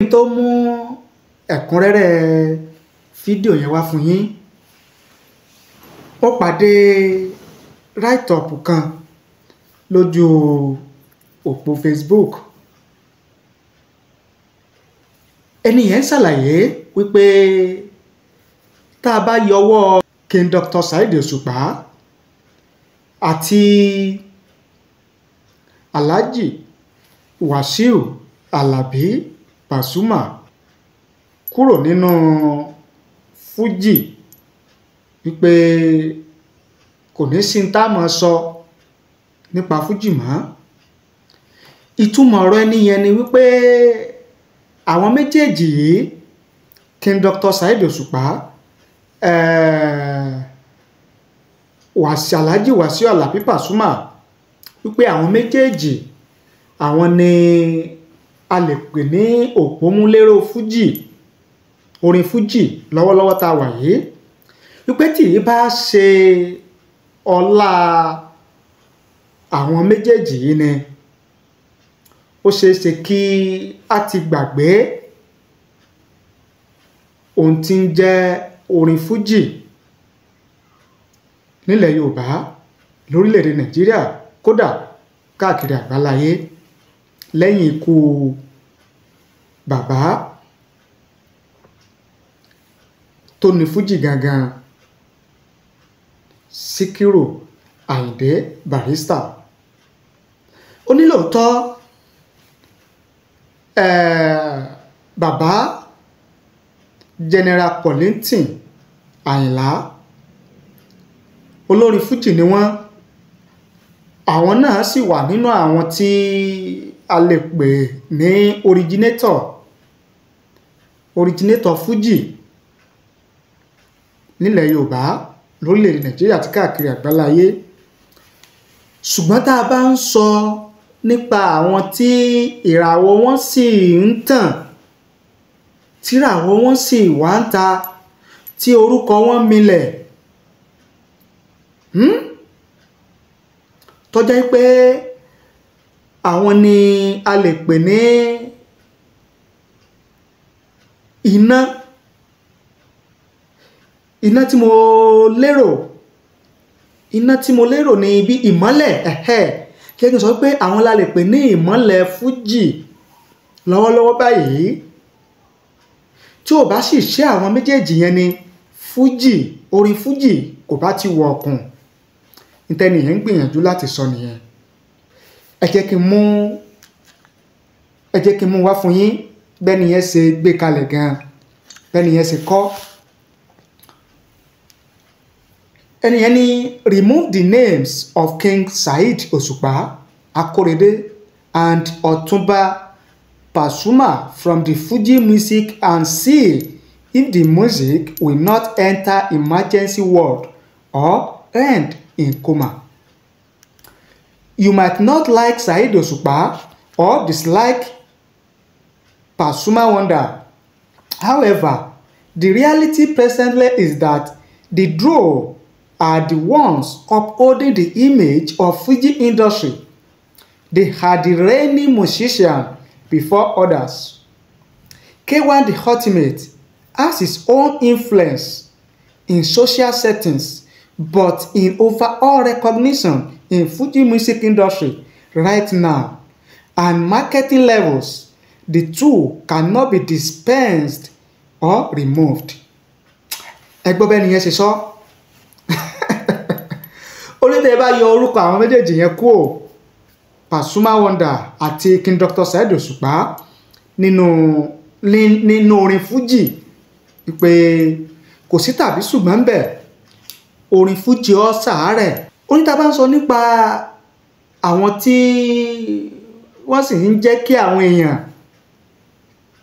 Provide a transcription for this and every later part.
Tó mú ẹ̀kúnrẹ́rẹ́ fídíò yẹn wá fún yín, ó pàdé write-up kan lójú òpó Facebook. Ẹni yẹn ń ṣàlàyé wípé tá a bá yọwọ́ King Dr. Saheed Òṣùpá àti Alhaji Wasiu Alabi Pasuma kúrò nínú Fuji, wípé kò ní sí tá a máa sọ nípa Fuji mọ́. Ìtumọ̀ ọ̀rọ̀ ẹni yẹn ni wípé àwọn méjèèjì yìí, King Dr. Saheed Òṣùpá, Alhaji Wasiu Alabi Pasuma, wípé àwọn méjèèjì àwọn ni a lè pè ní òpómúléró Fuji, orin Fuji lọ́wọ́lọ́wọ́ tá a wà yìí, wípé tí ì bá ṣe ọlá àwọn méjèèjì yìí ni ó ṣeé ṣe kí a ti gbàgbé ohun tí ń jẹ́ orin Fuji nílẹ̀ Yorùbá, lórílẹ̀‐èdè Nàìjíríà, kódà káàkiri àgbáláyé lẹ́yìn ikú bàbá tó ní Fuji gangan, Síkírù Àyìndé Barrister. Ó ní lóòótọ́ bàbá General Kollington Àyìnlá olórin Fuji ni wọ́n, àwọn náà sì wà nínú àwọn tí a lè pè ní originator Fuji nílẹ̀ Yorùbá, lórílẹ̀‐èdè Nàìjíríà àti káàkiri àgbáláyé. Ṣùgbọ́n tá a bá ń sọ nípa àwọn tí ìràwọ̀ wọn sì ń tàn, tíràwọ̀ wọn sì wá ń ta, tí orúkọ wọn milẹ̀, tó jẹ́ pé àwọn ni a lè pè ní iná, iná tí mo lérò, iná tí mo lérò ní bí ìmọ́lẹ̀, ẹ̀hẹ́, kí ẹ sọ pé àwọn la lè pè ní ìmọ́lẹ̀ Fuji lọ́wọ́lọ́wọ́ báyìí. Tí ò bá sì ṣe àwọn méjèèjì yẹn ni Fuji, orin Fuji kò bá ti wọ̀ ọ̀kùn. Ntẹ́ni yẹn ń gbìyànjú láti sọ nìyẹn. Ẹ jẹ́ kí n mú wá fún yín bẹ́ni yẹn ṣe gbé kalẹ̀ gan-an, bẹ́ni yẹn ṣe kọ́. Ẹni yẹn ní remove the names of King Saheed Òṣùpá Akorede and Ọ̀túnba Pasuma from the Fuji music and see if the music will not enter emergency ward or end in coma. You might not like Saheed Òṣùpá or dislike Pasuma Wonder. However, the reality presently is that the duo are the ones upholding the image of Fuji industry. They are the reigning musician before others. K1 the Ultimate has his own influence in social settings, but in overall recognition in Fuji music industry right now and marketing levels, the two cannot be dispensed or removed. Ẹ gbọ́ bẹ́ẹ̀ nìyẹn ṣe sọ. Onídẹ̀ẹ́ bá yọ orúkọ àwọn méjèèjì yẹn kúrò, Pasuma Wonder àti King Dr. Saheed Òṣùpá nínú orin Fuji, pé kò sí tàbí ṣùgbọ́n ń bẹ̀, orin Fuji ó ṣàárẹ̀. Oníta bá ń sọ nípa àwọn tí wọ́n sì ń jẹ́ kí àwọn èèyàn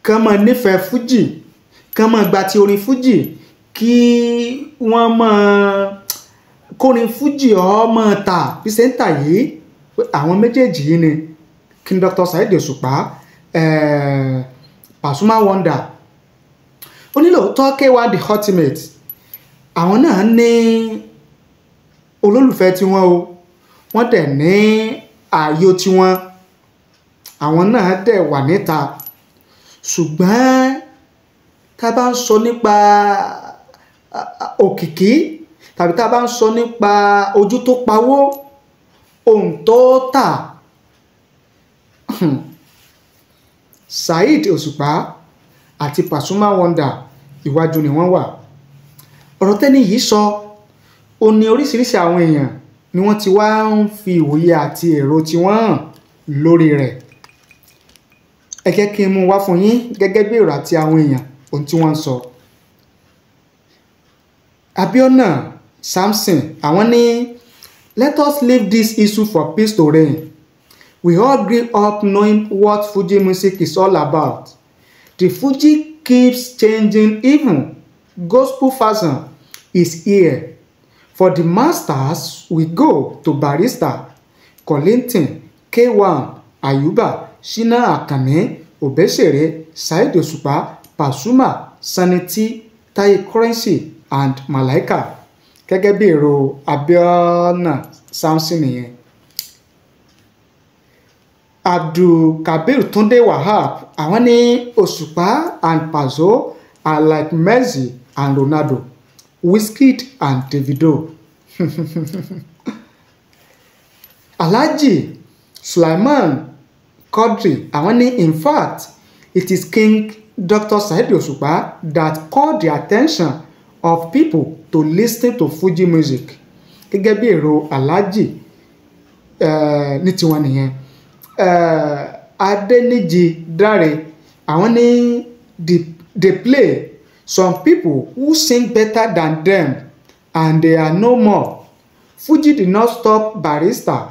kàn máa nífẹ̀ẹ́ Fuji, kàn máa gba ti orin Fuji, kí wọ́n máa kórin Fuji ó máa tà bí ṣe ń tà yìí, àwọn méjèèjì yìí ni King Dr. Saheed Òṣùpá, Pasuma Wonder. Ó ní lóòótọ́ K1 the Ultimate, àwọn náà ní olólùfẹ́ tiwọn o, wọ́n dẹ̀ ní ààyò tiwọn, àwọn náà dẹ̀ wà níta. Ṣùgbọ́n tá a bá ń sọ nípa òkìkí tàbí tá a bá ń sọ nípa ojú tó pawó, ohun tó tà, Saheed Òṣùpá àti Pasuma Wonder iwájú ni wọ́n wà. Ọ̀rọ̀ tẹ́ni yìí sọ, ó ní oríṣiríṣi àwọn èèyàn ni wọ́n ti wá ń fi ìwòye àti èrò tí wọ́n hàn lórí rẹ̀. Ẹ jẹ́ kí n mú wá fún yín gẹ́gẹ́ bí èrò àti àwọn èèyàn ohun tí wọ́n ń sọ. Abiona Samson, àwọn ní, let us leave this issue for peace to reign. We all grew up knowing what Fuji music is all about. The Fuji keeps changing, even gospel fashion is here. For the masters, we go to Barrister, Kollington, K1, Ayuba, Shina Akane, Obesere, Saheed Òṣùpá, Pasuma, Sunny T, Taye Currency and Malaika. Gẹ́gẹ́ bí èrò Abiona Samson nìyẹn. Abdul Kabir Tunde Wahab, àwọn ní Òṣùpá and Paso are like Messi and Ronaldo, Wizkid and Davido. Alhaji Sulaiman Quadri, àwọn ní, in fact, it is King Dr. Saheed Òṣùpá that called the attention of people to listen to Fuji music. Gẹ́gẹ́ bí èrò Alhaji ní tiwọn nìyẹn. Adeniji Dare, àwọn ní, they play some people who sing better than them and they are no more. Fuji did not stop Barrister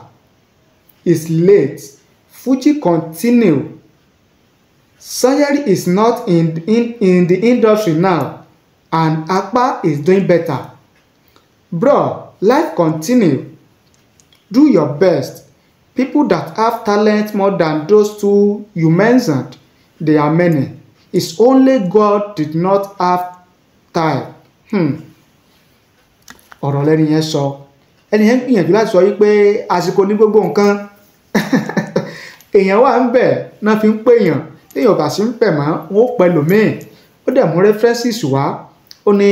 is late. Fuji continue. Sanyeri is not in the industry now and Akpa is doing better. Bro, life continue. Do your best. People that have talent more than those two you mentioned, they are many. It's only God did not have time. Ọ̀rọ̀ lẹ́ni yẹn sọ. Ẹni yẹn gbìyànjú láti sọ wípé àsìkò ní gbogbo nǹkan. Èèyàn wà ń bẹ̀ náà fi ń pè èèyàn. Téèyàn bá sì ń pẹ̀ mọ́, wọn ó pẹ́ lòmíì. Ó dẹ̀ mú references wá. Ó ní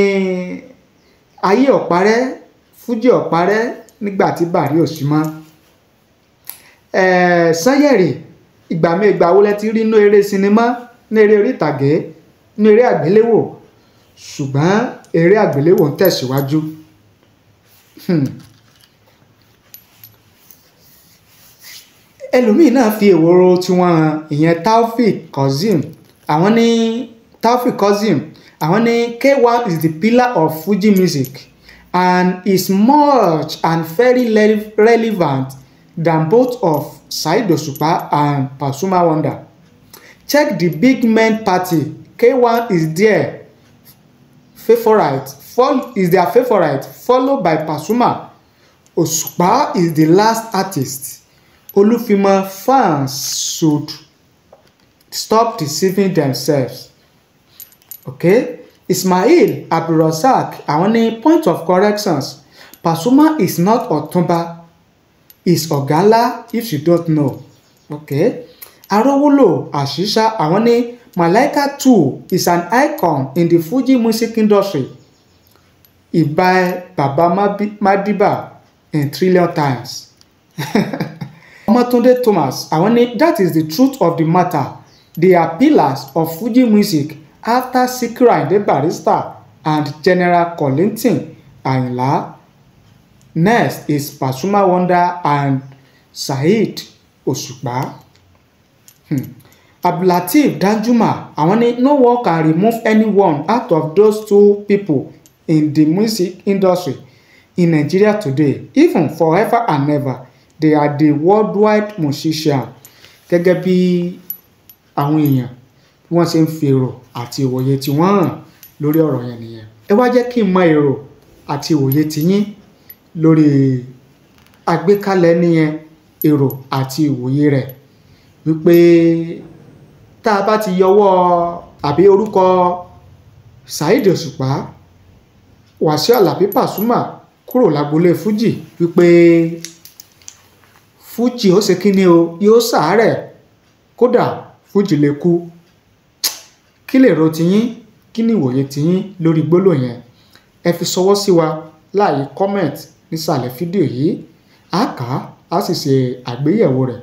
ayé ọ̀parẹ́, Fújì ọ̀parẹ́ nígbà tí Bàrí ò sí mọ́. Sanyeri, ìgbà mi ìgbà wo lẹ ti rí inú eré sinimá, ní eré orí ìtàgé, ní eré àgbéléwò, ṣùgbọ́n eré àgbéléwò ń tẹ̀síwájú. Ẹlòmíì náà fi èrò tiwọn hàn, ìyẹn Taofik Kazeem. Àwọn ní Taofik Kazeem, àwọn ní K1 is the pillar of Fuji music and is much and very relevant than both of Saheed Òṣùpá and Pasuma Wonder. Check the big men party. K1 is their favorite, followed by Pasuma. Òṣùpá is the last artist. Olúfimọ fans should stop deceiving themselves. Okay? Ismail Abdulrasaq, àwọn ní point of corrections. Pasuma is not Ọ̀túnba, is Ọ̀gálá if you don't know. Okay? Arówólò Àṣìṣà, àwọn ní Malaika too is an icon in the Fuji music industry. Ìbá Baba Madiba in trillion times. Ọmọ́túndé Thomas, àwọn ní that is the truth of the matter. They are pillars of Fuji music after Sikiru Ayinde Barrister and General Kollington Ayinla. Next is Pasuma Wonder and Saheed Òṣùpá. Abdulateef Danjuma, àwọn ní no one can remove anyone out of those two people in the music industry in Nigeria today, even forever and ever. They are the worldwide musician. Gẹ́gẹ́ bí àwọn èèyàn bí wọ́n ṣe ń fi èrò àti ìwòye tí wọ́n hàn lórí ọ̀rọ̀ yẹn nìyẹn. Ẹ wá jẹ́ kí n mọ èrò àti ìwòye tiyín lórí àgbékalẹ̀ nìyẹn, èrò àti ìwòye rẹ̀ wípé tá a bá ti yọwọ́ àbí orúkọ Saheed Òṣùpá, Wasiu Alabi Pasuma kúrò lágboolé Fuji, wípé Fuji ó ṣe kíni o, yóò ṣàárẹ̀, kódà Fuji lè kú. Kí lèrò tiyín? Kí ni ìwòye tiyín lórí gbólóhùn yẹn? Ẹ fi ṣọwọ́ sí wa láàyè comment nísàlẹ̀ fídíò yìí. A kà á, a sì ṣe àgbéyẹ̀wò rẹ̀.